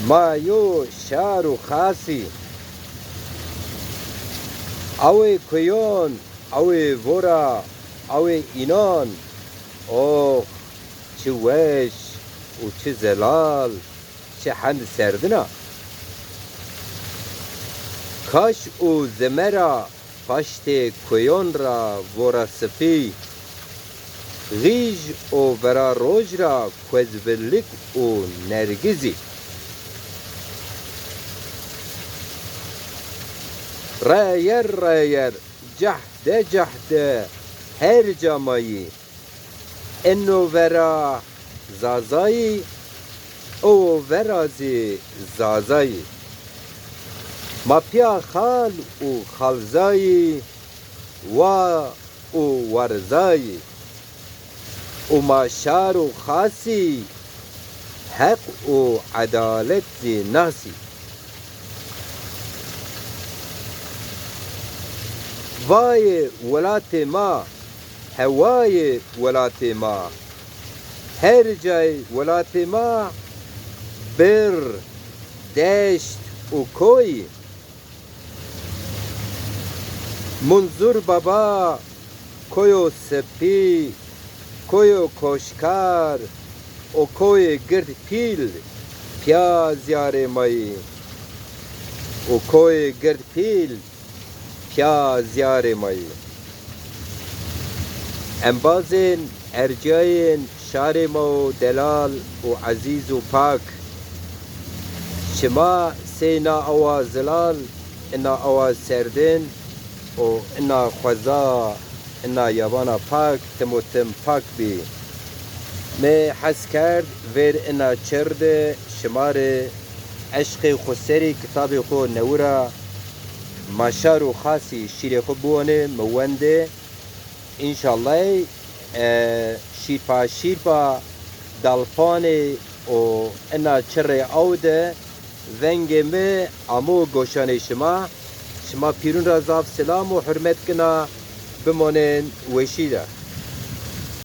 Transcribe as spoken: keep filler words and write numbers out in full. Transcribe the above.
Ma yo şar û xas î. Awê kuyon, awê vora, awê înan. Ox, çi weş û çi zelal, çi hend serdin a. Kaş û zeme ra paştê kuyon ra vora sipî, xîj û vera roj ra kuezvillik û nergizî. Reyer reyer, cehde cehde her ca ma yî. Eno vera Zazayî, owo vera zî Zazayî. Ma pîya xal û xalzayî, wa û warzayî. Û ma şar û xas î, heq û edalet zî nas î. Vayê welatê ma, hewayê welatê ma. Her cayê welatê ma, bir, deşt û koyî. Munzur Baba, Koyo Sipî, Koyo Koşkar û Koyê Gird Pîl pîya zîyarê ma yî. Û Koyê Gird Pîl pîya zîyarê ma yî. Embazên ercîyayên şarê ma û delal û ezîz û pak, şima sey na awa zilal, ina awa serdin û ina xweza, ina yabana pak tim û tim pak bî. Mi hes kerd vêr ina çir de şima rê eşqê xwu serê kitabê xwu newi ra Ma Şar û Xas î şîrê xwu biwanê, mi wendê. Înşallah, e, şîrpa şîrpa dalpanê û ina çirê aw de vengê mi amo goşanê şima. Şima pîrun ra zaf selam û hurmet kena, bimonên weşî de.